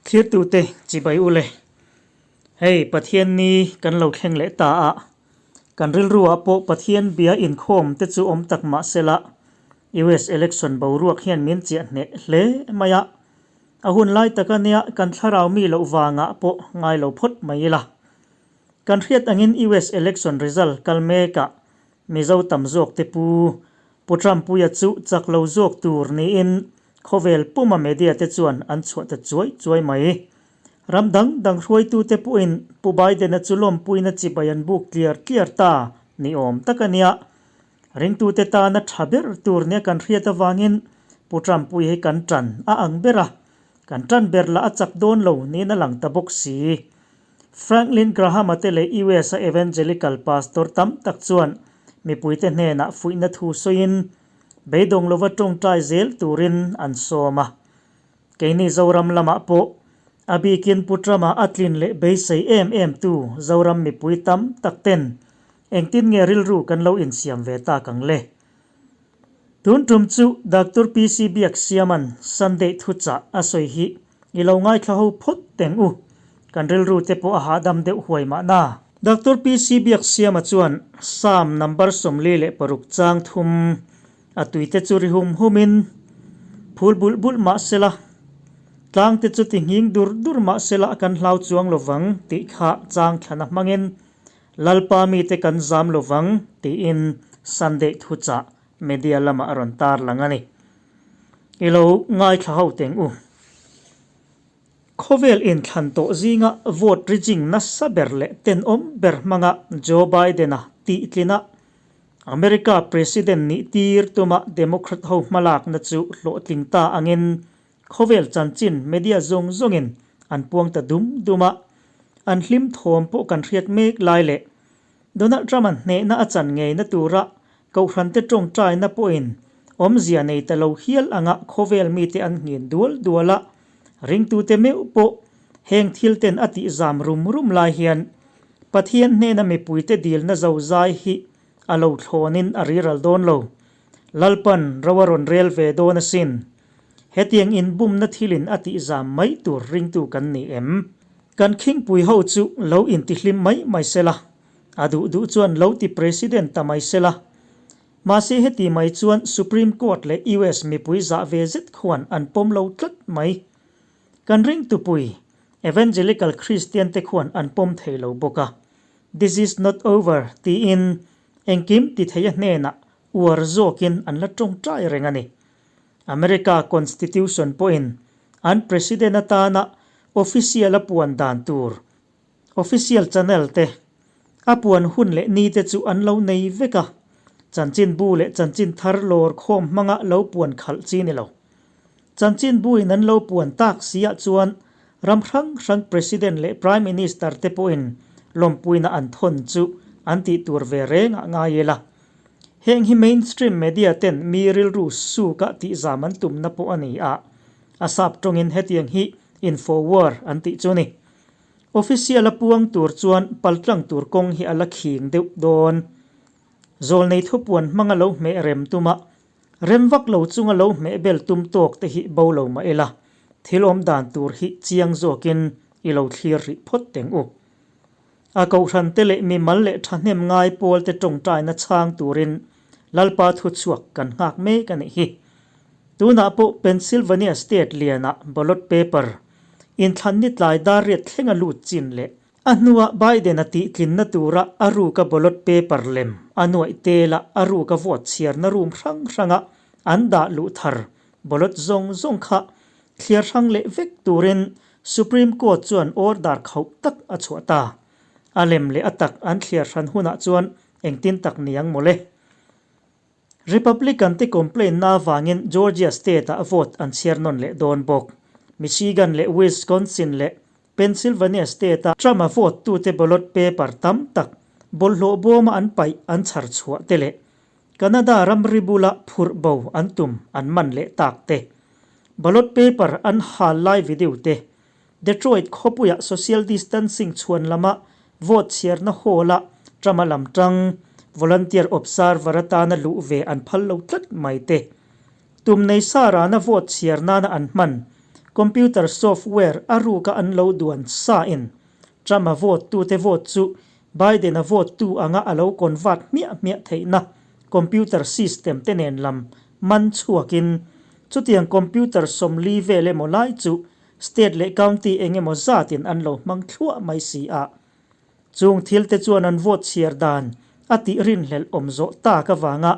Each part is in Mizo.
Thlirtute chibai u le. Hei Pathian ni kan lo thleng leh ta a, kan rilru ah pawh Pathian bia inkhawm te chu awm tak mah sela US election boruak hian min chiah hneh hle mai a, a hun lai tak ania kan thlarau mi loh vangah pawh ngai lo phawt mai ila. Kan hriat angin US election result kal mekah Mizo tam zawk te pu Pu Trumpuia chu chak lo zawk tur niin khawvel puma media te chuan an chhuah ta chuai chuai mai. Ram dang dang hruaitute pawhin Pu Biden-a chu lawmpuina chibai an buk tliar tliar ta ni awm tak a nia. Ringtute tana tha ber tur nia kan hriat avangin Pu Trumpuia hi kan tan a ang ber a, kan tan ber lah a chak dawn lo niin a lang ta bawk si. Franklin Graham-a te leh US-a evangelical pastor tam tak chuan mipuite hnenah fuihna thu sawiin beidawng lova tawngtai zel turin an sawm a. Keini Zoram lamah pawh a bikin Pu Trump-a a tlin leh beisei em em tu Zoram mipui tam tak ten engtin nge rilru kan lo insiam ve tak ang le? Tun tum chu Doctor PC Biaksiama'n Sunday thuchah a sawi hi i lo ngaithla ho phawt teng u, kan rilru te pawh a hahdam deuh huai mahna. Doctor PC Biaksiama chuan Psalm number 46 chang thum a tuite chu ri hum humin phul bulh bulh mah sela, tlangte chu ti nghing dur dur mah sela kan hlau chuang lovang tih kha chang thlana hmangin Lalpa mite kan zam lovang tiin Sunday thuchah media lamah a rawn tar lang a ni. I lo ngaithla ho teng u. Khawvel inthlan tawh zinga vote rigging nasa ber leh tenawm ber hmanga Joe Biden-a tihtlina America President nih tir tuma Democrat ho hmalakna chu hlawhtling ta angin Khawvel chanchin media zawng zawngin an puang ta dum dum a, an hlim thawm pawh kan hriat mek lai leh Donald Trump-a'n hnehna a chan ngeina tura Kohhrante tawngtaina pawhin awmzia nei ta lo hial anga khawvel mite an nghin dual dual a, ringtute meuh pawh heng thil ten a tih zam rum rum lai hian Pathian hnena mipuite dilna zozai hi a lo thlawnin a riral dawn lo. Lalpan ro a rawn rel ve dawn asin. Hetiang inbumna thilin a tih zam mai tur ringtu kan ni em? Kan khingpui ho chu lo intihlim mai mai sela, a duh duh chuan lo ti President ta mai sela. Mahse heti mai chuan Supreme Court leh US mipui zah ve zet khuan an pawm lo tlat mai. Kan ringtupui, Evangelical Christian te khuan an pawm thei lo bawk a. This is not over tiin engkim ti thei a hnenah uar zawkin an la tawngtai reng a ni. America Constitution pawhin an President atana official a puan dan tur official channel te a puan hun leh ni te chu an lo nei vek a, chanchinbu leh chanchin thar lawr khawm hmanga lo puan khalh chi ni lo. Chanchinbuin an lo puan tak si ah chuan ram hrang hrang President leh Prime Minister te pawhin lawmpuina an thawn chu an tih tur ve reng ah ngai ila. Heng hi mainstream media ten mi rilru suk ah tihzam an tumna pawh a ni a, a sap tawngin hetiang hi infowar an tih chu ni. Official a puang tur chuan paltlang tur kawng hi a la khing deuh dawn. Zawlnei thupuan hmanga lo hmeh rem tuma rem vak lo chunga lo hmeh bel tum tawk te hi bo lo mah ila, thil awm dan tur hi chiang zawkin i lo thlir rih phawt teng u. A kohhran te leh mimal leh thahnem ngai pawl te tawngtaina chhang turin Lalpa thuchhuak kan nghak mek a nih hi. Tunah pawh Pennsylvania state lianah ballot paper inthlan ni tlai dar riat thlenga lut chin leh a hnuah Biden-a tihtlinna tura a ruka ballot paper lem a nuaih tela a ruka vote chhiarna room hrang hranga an dah luh thar ballot zawng zawng kha thliar hrang leh vek turin Supreme Court chuan order khauh tak a chhuah ta. A lem leh a tak an thliar hran hunah chuan engtin tak ni ang mawle. Republican te complaint na avangin Georgia state ah vote an chhiar nawn leh dawn bawk. Michigan leh Wisconsin leh Pennsylvania state a Trump a vote tute ballot paper tam tak bawlhhlawh bawma an paih an chhar chhuah te leh Canada ramri bula phurh bo an tum an man leh tak te. Ballot paper an hal lai video te, Detroit khawpuia social distancing chhuan lama vote chhiarna hall-a Trump-a lam tang volunteer observer atana luh ve an phal lo tlat mai te. Tum nei sa rana vote chhiar nana an hman Computer software a ruka an lo duan sa in Trump-a vote tute vote chu Biden-a vote tu anga a lo convert hmiah hmiah theihna computer system te nen lam man chhuakin chutiang computer 40 vel emaw lai chu state leh county eng emaw zatin an lo hmang thluah mai si a. Chung thil te chuan an vote chhiar dan a tih rinhlelh awm zawh tak avanga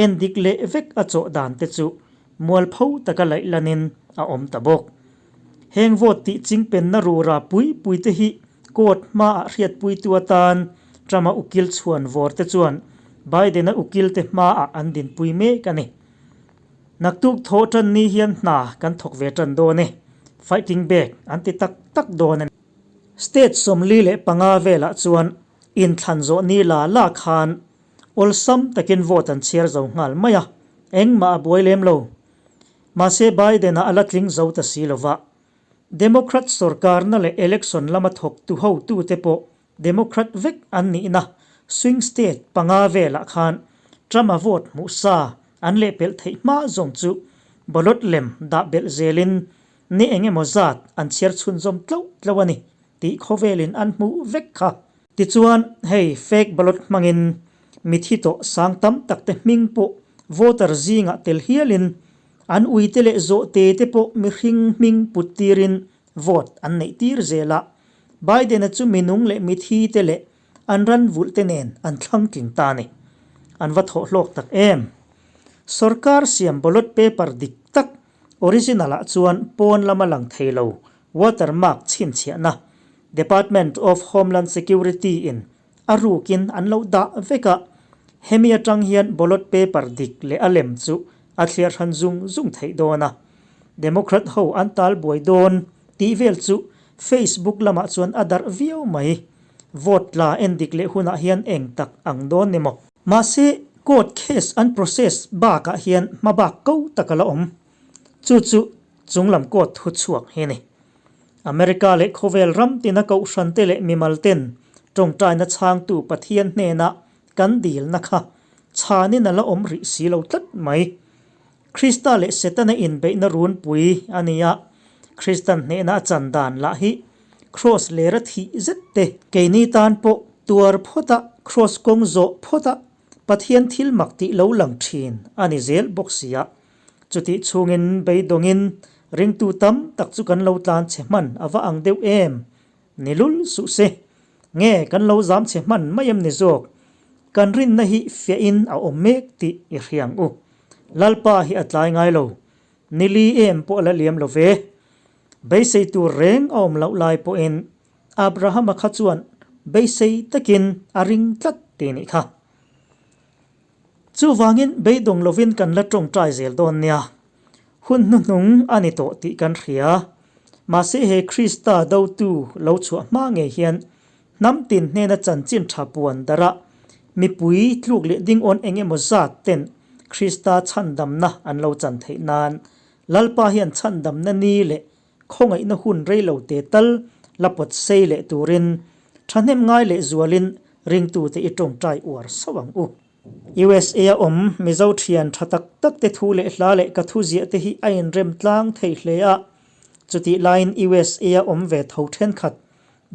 endik leh vek a chawh dan te chu mualpho taka laih lanin a awm ta bawk. Heng vote tih chingpenna rura pui pui te hi court hmaah hriatpuitu atan Trump-a ukil chhuan vawr te chuan Biden-a ukil te hmaah an dinpui mek a ni. Naktuk thawh tan ni hian hna kan thawk ve tan dawn e, fighting back an ti tak tak dawn a ni. State 45 velah chuan inthlan zawh ni la la khan awlsam takin vote an chhiar zo nghal mai a, engmah a buai lem lo. Mahse Biden-a a la tling zo ta si lova, Democrat sorkarna leh election lama thawktu hotute pawh Democrat vek an nihna swing state panga velah khan Trump-a vote hmuh sa an lehpelh theih hma zawng chu ballot lem dah belh zelin ni eng emaw zat an chhiar chhunzawm tlo tlo a ni tih khawvelin an hmuh vek kha. Tichuan, hei fake ballot hmangin mithi tawh sang tam tak te hming pawh voter zingah tel hialin an uite leh zawhte te pawh mihring hming put tirin vote an neih tir zel a, Biden-a chu minung leh mithi te leh an ran vulh te nen an thlang tling ta a ni. An va thawh hlawk tak em? Sorkar siam ballot paper dik tak original ah chuan pawn lama lang thei lo watermark chhinchhiahna Department of Homeland Security in a rukin an lo dah vek a, hemi atang hian ballot paper dik leh a lem chu a thliar hran zung zung theih dawn a, Democrat ho an tal buai dawn tih vel chu Facebook lamah chuan a darh viau mai. Vote tla en dik leh hunah hian eng tak ang dawn ni maw? Mahse, court case an process bakah hian hmabak ko tak a la awm. Chu chu chunglam court thu chhuak hi a ni. America leh khawvel ram tina kohhrante leh mimal ten tawngtaina chhangtu Pathian hnena kan dilna kha chhanin a la awm rih si lo tlat mai. Krista leh Setana inbeihna runpui a ni a, Kristan hnehna a chan dan lah hi Kraws lera thih zet te, keini tan pawh tuar phawta Kraws kawng zawh phawta Pathian thil mak tih lo lang thin a ni zel bawk si a. Chutih chhungin beidawngin ringtu tam tak chu kan lo tlan chhe hman a va ang deuh em? Ni lul suh se. Nge kan lo zam chhe hman mai em ni zawk? Kan rinna hi fiahin a awm mek tih i hriang u. Lalpa hi a tlai ngai lo. Ni li em pawh a la liam lo ve. Beisei tur reng a awm loh lai pawhin Abrahama kha chuan beisei takin a ring tlat tih nih kha. Chuvangin beidawng lovin kan la tawngtai zel dawn nia. Hun hnuhnung a ni tawh tih kan hria. Mahse he Krista dotu lo chhuah hma ngei hian hnam tin hnena chanchin tha puan darah mipui tluk leh dingawn eng emaw zat ten Krista chhandamna an lo chan theih nan Lalpa hian chhandamna ni leh khawngaihna hun rei lo te tal la pawt sei leh turin thahnem ngai leh zualin ringtute i tawngtai uar sauh ang u. USA a awm Mizo thian tha tak tak te thu leh hla leh ka thu ziah te hi a inrem tlang thei hle a, chutih laiin USA a awm ve tho thenkhat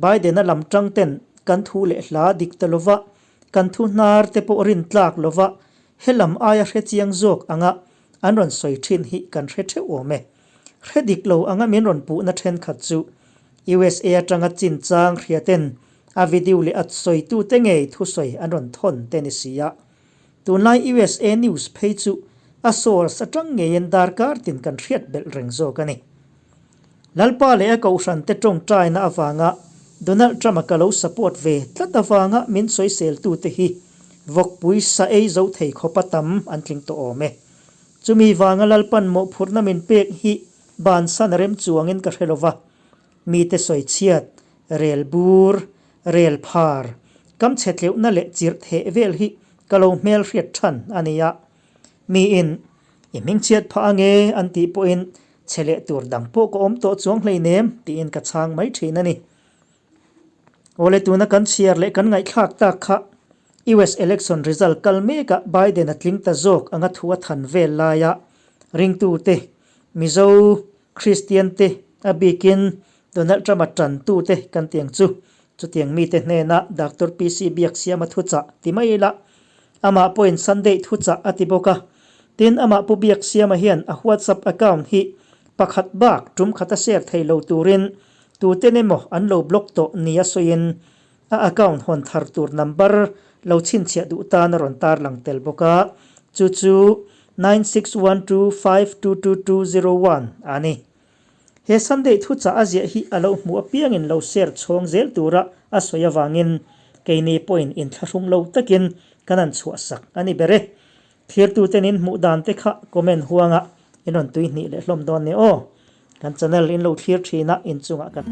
Biden-a lam tang ten kan thu leh hla dik ta lova, kan thu hnar te pawh rin tlak lova he lam aia hre chiang zawk anga an rawn sawi thin hi kan hre theuh awm e. Hre dik lo anga min rawn puhna thenkhat chu USA atanga chinchang hriaten a video leh a sawitute ngei thusawi an rawn thawn te ni si a. Tunlai USA news phei chu a source atang ngeiin darkar tin kan hriat belh reng zawk a ni. Lalpa leh a kohhrante tawngtaina avanga Donald Trump-a ka lo support ve tlat avanga min sawiseltute hi vawkpui sa ei zo thei khawpa tam an tling tawh awm e. Chumi vanga Lalpan mawhphurhna min pek hi bansan a rem chuangin ka hre lova, mite sawi chhiat, rel bur, rel phar, kam chhe tleuhna leh chirh theh vel hi ka lo hmel hriat than a ni a. Miin, I hming chhiat phah ange an tih pawhin chhe leh tur dang pawh ka awm tawh chuang hleinem tiin ka chhang mai thin a ni. Awle tuna kan chhiar leh kan ngaihthlak tak kha US election result kal mekah Biden a tling ta zawk anga thu a than vel laia ringtute Mizo Kristian te. A bikin Donald Trump-a tantute kan tiang chu chutiang mite hnena Doctor PC Biaksiama thuchah ti mai ila amah pawhin Sunday thuchah a ti bawk a. Tin, amah Pu Biaksiama hian a WhatsApp account hi pakhat bak tum khata share thei lo turin tuten emaw an lo block tawh nia sawiin a account hawn thar tur number lo chhinchhiah duh tan a rawn tarlang tel bawk a, chu chu 9612522201 a ni. He Sunday thuchah a ziah hi a lo hmuh apiangin lo share chhawng zel tura a sawi avangin keini pawhin inthlahrung lo takin kan han chhuahsak a ni ber e. Thirtuten in hmuh dan te kha comment huangah in rawn tui hnih leh hlawm dawn nia aw. Kan channel in lo thlir thin a inchungah kan.